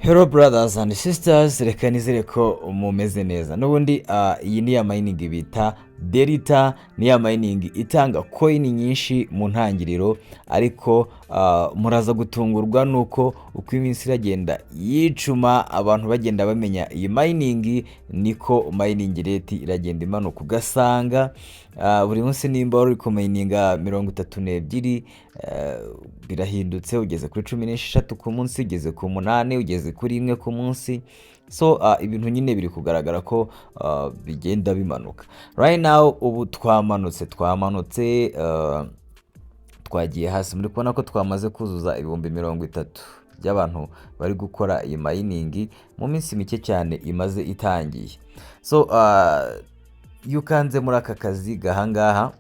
Hello brothers and sisters, reka nizere ko mumeze neza. N'ubundi iyi ni ya mining bita Delta, ni ya mining itanga coin nyinshi mu ntangiriro, ariko muraza gutungurwa nuko uko iminsi iragenda yicuma, abantu bagenda bamenya iyi mining, niko mining rate iragenda imanuka, ugasanga buri munsi nimba wari uri kumininga 32, birahindutse ugeze kuri 16 ku munsi, ugeze ku 8, ugeze kuri 1 ku munsi. So ibintu nyine biri kugaragara ko bigenda bimanuka. Right now ubu twamanutse, twagiye hasi. Muri kubona ko twamaze kuzuza 30,000 by'abantu bari gukora iyi mining mu minsi mike cyane imaze itangiye. So iyo ukanze muri aka kazi gahangaha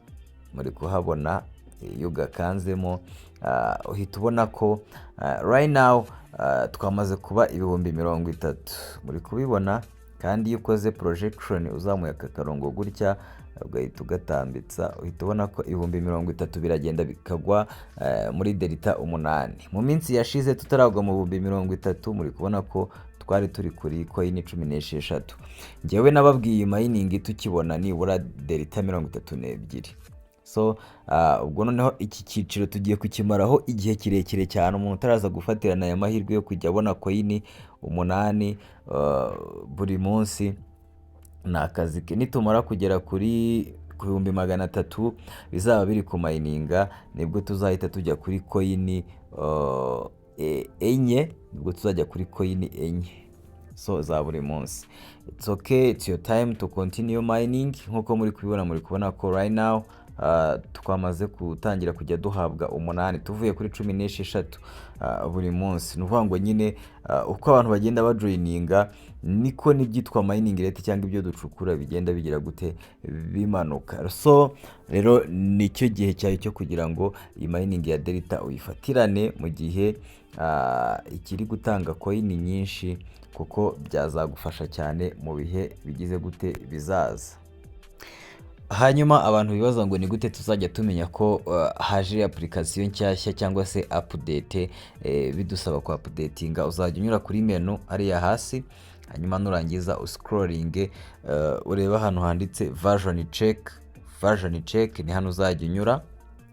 muri kuhabona, iyo ugakanzemo uhita ubona ko right now twamaze kuba 30,000, muri kubibona. Kandi iyo ukoze projection, uzamuye aka karongo gutya ugahita ugatambitsa, uhita ubona ko 30,000 biragenda bikagwa muri delta 8. Mu minsi yashize tutaragwa mu 30,000, muri kubona ko twari turi kuri coin 16. Njyewe nababwiye iyi mining tukibona nibura delta 32. So ubwo noneho iki cyiciro tugiye kukimaraho igihe kirekire cyane. Umuntu utaraza gufatirana aya mahirwe yo kujya abona coin 8 buri munsi ni akazi ke. Nitumara kugera ku 300,000 bizaba biri kumininga, nibwo tuzahita tujya kuri coin 4, nibwo tuzajya kuri coin 4 so za buri munsi. It's okay, it's your time to continue mining. Nkuko muri kubibona, muri kubona ko right now twamaze gutangira kujya duhabwa 8, tuvuye kuri 16 buri munsi. Ni ukuvuga ngo nyine uko abantu bagenda bajoininga, niko n'ibyitwa mining rate cyangwa ibyo ducukura bigenda bigira gute? Bimanuka. So rero nicyo gihe cyawe cyo kugira ngo iyi mining ya Delta uyifatirane mu gihe ikiri gutanga coin nyinshi, kuko byazagufasha cyane mu bihe bigize gute? Bizaza. Hanyuma abantu bibaza ngo ni gute tuzajya tumenya ko haje application nshyashya cyangwa se update, bidusaba ku updatinga? Uzajya unyura kuri menu hariya hasi, hanyuma nurangiza uscrollinge, urebe ahantu handitse version check. Version check ni hano uzajya unyura.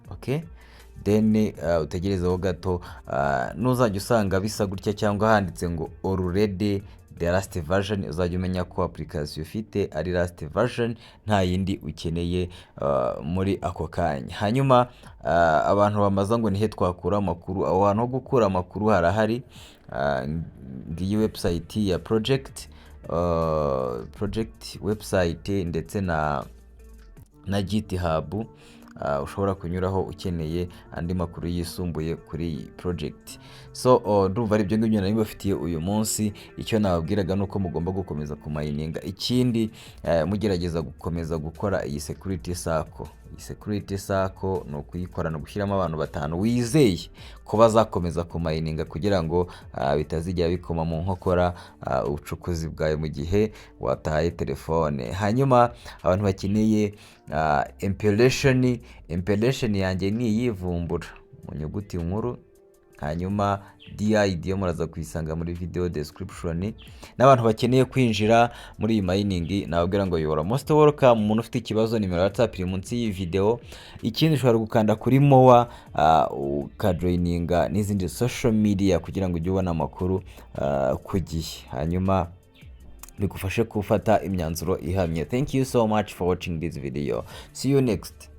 Okay, then utegerezeho gato. Nuzajya usanga bisa gutya cyangwa handitse ngo already the last version, uzajya umenya ko application ufite ari last version, nta yindi ukeneye muri ako kanya. Hanyuma abantu bamaza ngo nihe twakura amakuru? Aho hantu ho gukura amakuru harahari. Ngiyi website ya project website ndetse na GitHub ushobora kunyuraho ukeneye andi makuru yisumbuye kuri iyi project. So ndumva ari ibyo ngibyo nari mbafitiye uyu munsi. Icyo nababwiraga ni uko mugomba gukomeza kumininga. Ikindi, mugerageza gukomeza gukora iyi security circle. Iyi security circle ni ukuyikora, ni ugushyiramo abantu batanu wizeye ko bazakomeza kumininga, kugira ngo bitazigera bikoma mu nkokora ubucukuzi bwawe mu gihe wataye telefone. Hanyuma abantu bakeneye imperation, imperation yanjye ni iyivumbura mu nyuguti nkuru, hanyuma DID yo muraza kuyisanga muri video description. N'abantu bakeneye kwinjira muri iyi mining, nababwira ngo you are most welcome. Umuntu ufite ikibazo, nimero ya WhatsApp iri munsi y'iyi video. Ikindi, ushobora gukanda kuri more, ukajoininga n'izindi social media kugira ngo ujye ubona amakuru ku gihe, hanyuma bigufashe gufata imyanzuro ihamye. Thank you so much for watching this video. See you next.